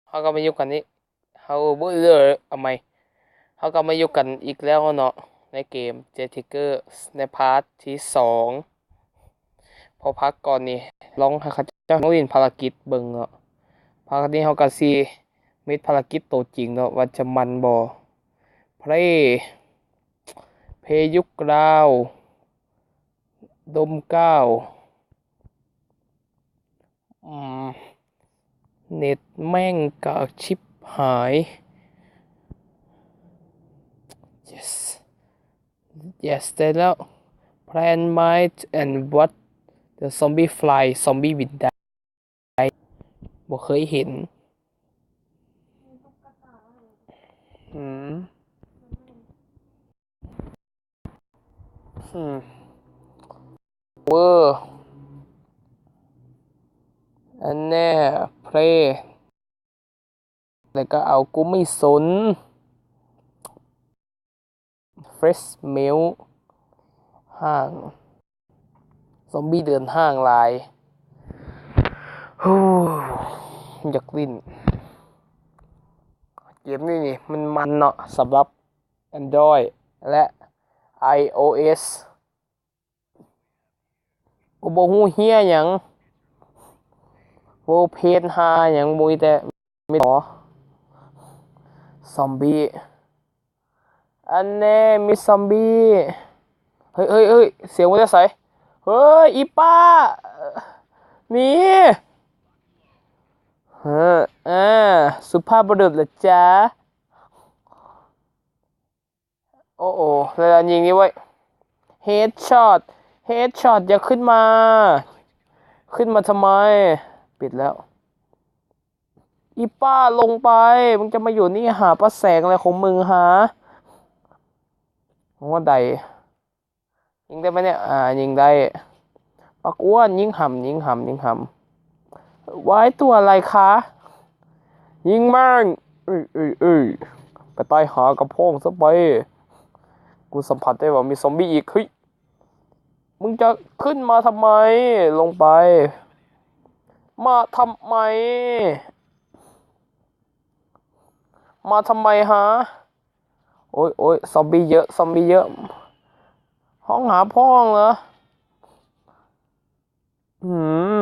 ເຮົາກໍມາຢູ່ກັນນີ້ ເຮົາ ເອົາໃໝ່ ເຮົາກໍມາຢູ່ກັນອີກແລ້ວເນາະ ໃນເກມ Jetticker ໃນພາດທີສອງ. ເພາະພາກກ່ອນນີ້ ລອງໃຫ້ເຂົາເຈົ້າ ລອງຫຼິ້ນພາລະກິດເບິ່ງເນາະ. ພາກນີ້ເຮົາກໍຊິເຮັດພາລະກິດໂຕຈິງເນາະ ວ່າຈະມັນບໍ່. Play ເພຍຸກລາວ ດົມກ້າວ. ອືມ ເນັດແມ່ງກາກຊິບຫາຍ. Yes yes ໄດ້ແລ້ວ. Plant mine and watch the zombie fly. ຊອມບີບິນໄດ້ ບໍ່ເຄີຍເຫັນ. ອືມ ອືມ ເວີ ອັນແນ່ Play ແລ້ວກໍເອົາ ກູມີຊົນ Fresh Milk ຫ້າງ ຊອມບີເດີນຫ້າງຫຼາຍ. ໂອ້ ຢາກຫຼິ້ນ ເກມນີ້ນີ້ມັນມັນເນາະ ສຳລັບ Android ແລະ iOS. ກູບໍ່ຮູ້ເຫຍຫຍັງ World Paint ຫາຫຍັງ ມີແຕ່ ມີແຕ່ ຊອມບີ. ອັນແນ່ ມີຊອມບີ. ເຮີ້ຍ ເຮີ້ຍ ເຮີ້ຍ ສຽງມາແຕ່ໃສ? ເຮີ້ຍ ອີປ້າ ໜີ. ເຮີ້ຍ ອ່າ ສຸພາບບຸລຸດລະຈ້າ. ໂອ້ໂອ້ ແລ້ວຍິງນີ້ເວີຍ Headshot Headshot ຢ່າຂຶ້ນມາ ຂຶ້ນມາທຳໄມ? ປິດແລ້ວ. ອີປ້າ ລົງໄປ ມຶງຈະມາຢູ່ນີ້ຫາປາແສງອະໄລຂອງມຶງຫາ? ຫົວໃດ ຍິງໄດ້ໄໝເນຍ? ອ່າ ຍິງໄດ້. ປັກອ້ວນ ຍິງຫຳ ຍິງຫຳ ຍິງຫຳ. ວາຍ ຕົວອະໄລຄະ? ຍິງແມ່ງ ເອີຍ ເອີຍ ເອີຍ ໄປຕາຍຫາກັບພ້ອງຊະໄປ. ກູສຳຜັດໄດ້ວ່າມີຊອມບີອີກ. ເຮີ້ຍ ມຶງຈະຂຶ້ນມາທຳໄມ? ລົງໄປ. ມາທຳໄມ? ມາທຳໄມຫາ? ໂອ້ຍ ໂອ້ຍ ຊອມບີເຍີະ ຊອມບີເຍີະ. ຮ້ອງຫາພ້ອງເນາະ. ອື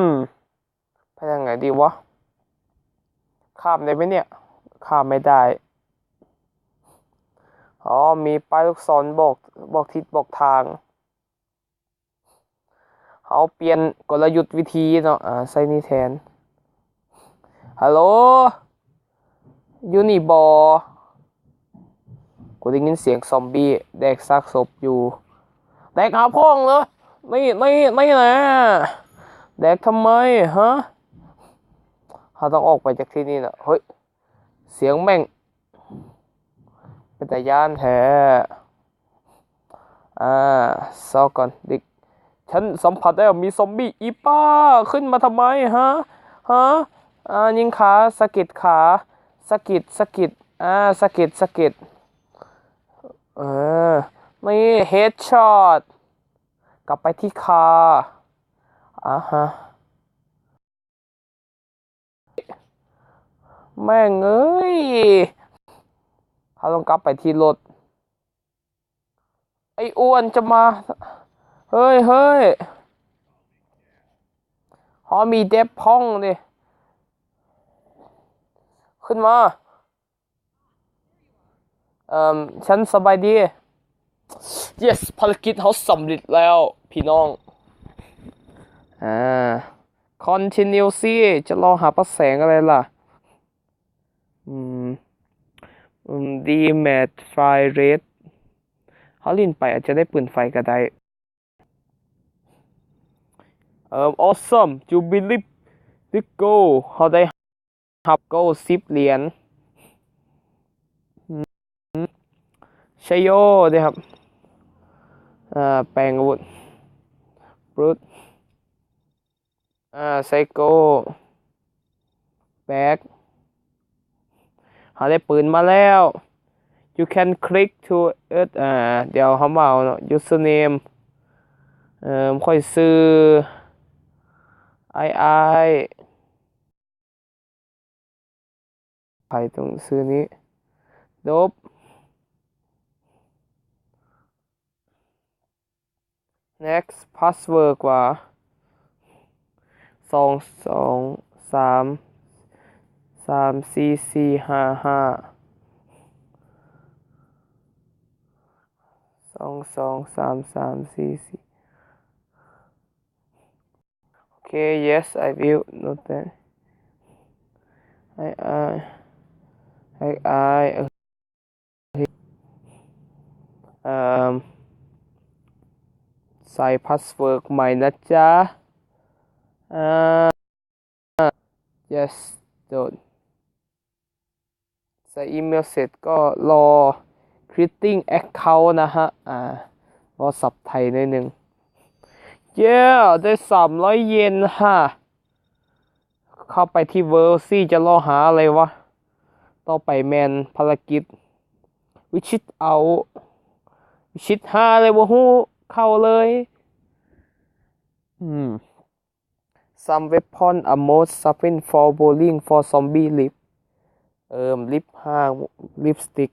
ມ ໄປທາງໃດດີວະ? ຂ້າມໄດ້ໄໝເນຍ? ຂ້າມໄມ່ໄດ້. ອໍ ມີປ້າຍລູກສອນບອກ ບອກທິດບອກທາງ. ເຮົາປ່ຽນກົນລະຍຸດວິທີເນາະ ອ່າ ໃສ່ນີ້ແທນ. ຮັລໂຫຼ ຢູ່ນີ້ບໍ່? ກູໄດ້ຍິນສຽງຊອມບີແດກຊາກສົບຢູ່. ແດກຫາພ້ອງເລີຍ. ນີ້ ນີ້ ນີ້ນະ. ແດກທຳໄມຫະ? ເຮົາຕ້ອງອອກໄປຈາກທີ່ນີ້ນະ. ເຮີ້ຍ ສຽງແມ່ງ ເປັນຕາຢ້ານແທ້. ອ່າ ຊອກກ່ອນ. ເດັກ ສັນສຳຜັດແລ້ວ ມີຊອມບີ. ອີປ້າ ຂຶ້ນມາທຳໄມຫະ? ຫະ? ອ່າ ຍິງຂາ ສະກິດຂາ ສະກິດ ສະກິດ ອ່າ ສະກິດ ສະກິດ. ເອີ ນີ້ Headshot. ກັບໄປທີ່ຄາ. ອາຮະ. ແມ່ງເອີຍ ເຮົາຕ້ອງກັບໄປທີ່ລົດ. ໄອ້ອ້ວນຈະມາ ເຮີ້ຍ ເຮີ້ຍ ເຮົາມີແດັບພ້ອງເດ້. ຂຶ້ນມາ. ເອີ່ມ ຊັ້ນສະບາຍດີ. Yes ພາລະກິດເຮົາສຳເລັດແລ້ວພີ່ນ້ອງ. ອ່າ Continue ຊິ ຈະລໍຫາປະແສງອະໄລລະ? ອືມ ອືມ Damage Fire Rate ເຮົາຫຼິ້ນໄປອາດຈະໄດ້ປືນໄຟກໍໄດ້. ເອີ່ມ Awesome Jubilee Gold ເຮົາໄດ້ຮັບ Gold ສິບຫຼຽນ. ໄຊໂຍ ເດ້ຄັບ ເອີ່ ແປງອາວຸດ Brute ອ່າ Psycho Back ເຮົາໄດ້ປືນມາແລ້ວ. You can click to it ອ່າ ດຽວເຮົາມາເອົາເນາະ Username ເອີ່ມ ຂ້ອຍຊື່ ອ້າຍ ອ້າຍ ໄປຕົງຊື່ນີ້ ລົບ next password ກວ່າ ສອງ ສອງ ສາມ ສາມ ສີ່ ສີ່ ຫ້າ ຫ້າ ສອງ ສອງ ສາມ ສາມ ສີ່ ສີ່ ໂອເຄ yes I will not I I I I ເອີ່ມ ໃສ່ພາສເວີດໃໝ່ນະຈ໊ະ ເອີ່ມ yes done ໃສ່ອີເມວເສັດກໍລໍ creating account ນະຮະ ອາ ລໍສັບໄທໜ້ອຍໜຶ່ງ yeah ໄດ້ສາມຮ້ອຍເຢນຮະ. ເຂົ້າໄປທີ່ World ຊິຈະລໍຫາອະໄລວະ ຕໍ່ໄປແມ່ນພາລະກິດ ວິຊິດເອົາ ວິຊິດຫາອະໄລບໍ່ຮູ້ ເຂົ້າເລີຍ ອືມ Some weapon ammo something for bowling for zombie lip ເອີ່ມ lip ຫ້າ lipstick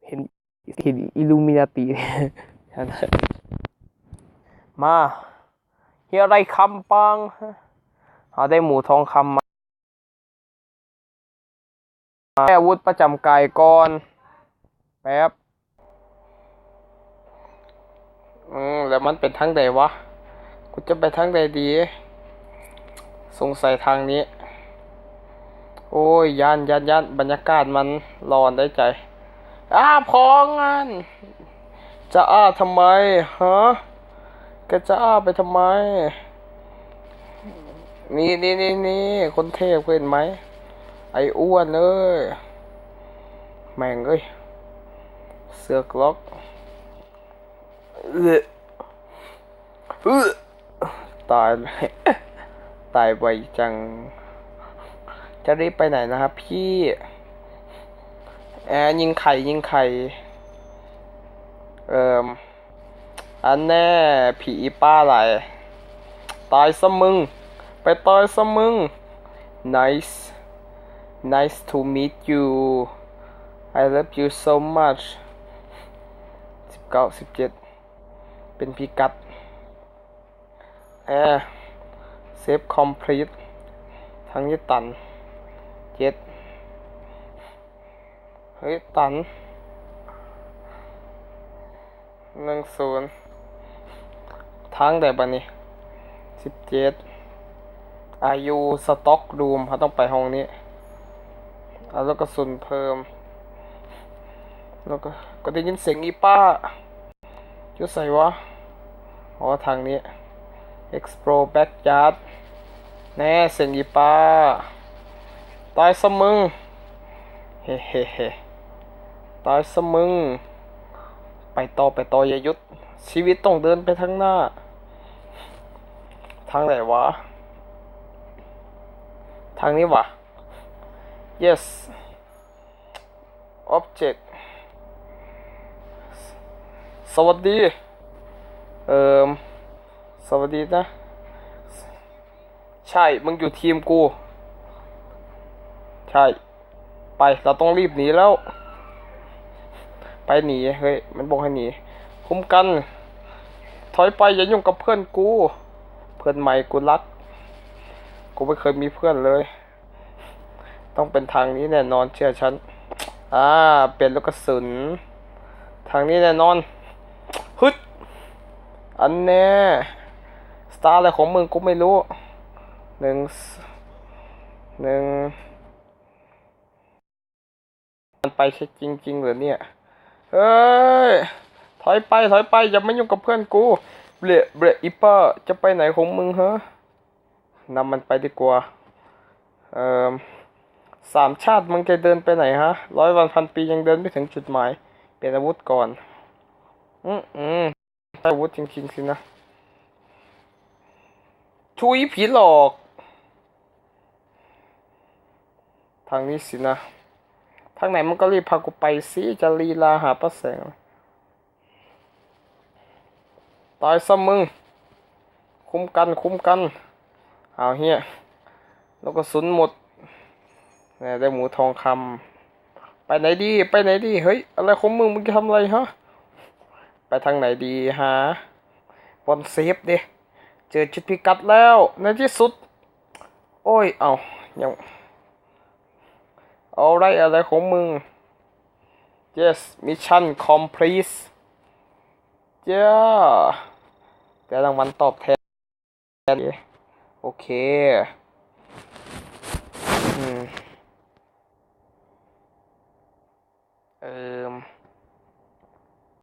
ເຫັນ ເຫັນ Illuminati ມາ ເຮັດອະໄລຄຳປັງ ເຮົາໄດ້ໝູທອງຄຳມາ ໃຊ້ອາວຸດປະຈຳກາຍກ່ອນ ແປັບ ອືມ ແລ້ວມັນເປັນທາງໃດວະ? ກູຈະໄປທາງໃດດີ? ສົງໄສທາງນີ້ ໂອ້ຍ ຢ້ານ ຢ້ານ ຢ້ານ ບັນຍາກາດມັນຫຼອນໄດ້ໃຈ ອ້າ ພ້ອງຫັ້ນ ຈະອ້າທຳໄມ ຮະ? ແກຈະອ້າໄປທຳໄມ? ນີ້ ນີ້ ນີ້ ນີ້ ຄົນເທ່ ເຫັນໄໝ? ໄອ້ອ້ວນເອີຍ ແມ່ງເອີຍ ເສືອກລັອກ ເອີ ເອີ ຕາຍ ຕາຍໄວຈັງ ຈະໄດ້ໄປໄຫນນະຄັບພີ່? ແອ ຍິງໄຂ່ ຍິງໄຂ່ ເອີ່ມ ອັນແນ່ ຜີອີປ້າຫຼາຍ ຕາຍຊະມຶງ ໄປຕາຍຊະມຶງ Nice nice to meet you I love you so much ສິບເກົ້າ ສິບເຈັດ ເປັນພິກັດ ແອ save complete ທາງນີ້ຕັນ ເຈັດ ເຮີ້ຍ ຕັນ ໜຶ່ງສູນ ທາງໃດບາດນີ້? ສິບເຈັດ Are you stock room ເຮົາຕ້ອງໄປຫ້ອງນີ້ ເອົາລູກກະສຸນເພີ່ມ ແລ້ວກໍ ກໍໄດ້ຍິນສຽງອີປ້າ ຢູ່ໃສວະ? ອໍ ທາງນີ້ Explore backyard ແນ່ ສຽງອີປ້າ ຕາຍຊະມຶງ ເຮເຮເຮ ຕາຍຊະມຶງ ໄປຕໍ່ ໄປຕໍ່ ຢ່າຢຸດ ຊີວິດຕ້ອງເດີນໄປທາງໜ້າ ທາງໃດວະ? ທາງນີ້ຫວາ? Yes Object ສະຫວັດດີ ເອີມ ສະຫວັດດີນະ ໃຊ່ ມຶງຢູ່ທີມກູ ໃຊ່ ໄປ ເຮົາຕ້ອງລີບໜີແລ້ວ ໄປໜີ ເຮີ້ຍ ມັນບອກໃຫ້ໜີ ຄຸ້ມກັນ ຖອຍໄປ ຢ່າຫຍຸ້ງກັບເພື່ອນກູ ເພື່ອນໃໝ່ກູລັກ ກູບໍ່ເຄີຍມີເພື່ອນເລີຍ ຕ້ອງເປັນທາງນີ້ແນ່ນອນ ເຊື່ອຊັ້ນ ອາ ປ່ຽນລູກກະສຸນ ທາງນີ້ແນ່ນອນ ຮຶດ ອັນແນ່ ສະຕາລະໄລຂອງມຶງ ກູໄມ່ຮູ້ ໜຶ່ງ ໜຶ່ງ ມັນໄປແທ້ຈິງໆເລີຍເນຍ ເອີຍ ຖອຍໄປ ຖອຍໄປ ຢ່າມາຫຍຸ້ງກັບເພື່ອນກູ ເບລະ ເບລະ ອີປ້າ ຈະໄປໃນຂອງມຶງ ຮະ? ນຳມັນໄປດີກວ່າ ເອີ່ມ ສາມຊາດ ມຶງຈະເດີນໄປໃຫນຮະ? ຮ້ອຍວັນພັນປີຍັງເດີນໄມ່ເຖິງຈຸດໝາຍ ປ່ຽນອາວຸດກ່ອນ ອື ອື ອາວຸດຈິງໆ ຊິນະ ທຸຍ ຜີຫຼອກ ທາງນີ້ຊິນະ ທາງໃດ ມຶງກໍລີບພາກູໄປຊິ ຈະລີລາຫາປາແສງ ຕາຍຊະມຶງ ຄຸ້ມກັນ ຄຸ້ມກັນ ອ້າວ ເຮຍ ລູກກະສຸນໝົດ ນະ ໄດ້ໝູທອງຄຳ. ໄປໄຫນດີ? ໄປໄຫນດີ? ເຮີ້ຍ ອະໄລຂອງມຶງ? ມຶງຈະທຳອະໄລ? ຮະ ໄປທາງໃດດີ? ຫາບ່ອນເຊຟເດ້. ເຈີຈຸດພິກັດແລ້ວໃນທີ່ສຸດ. ໂອ້ຍ ເອົ້າ ຍັງ ເອົາໄດ້ອະໄລຂອງມຶງ? Yes, mission complete. Yeah. ໄດ້ລາງວັນຕອບແທນ. ໂອເຄ ອືມ ເອີມ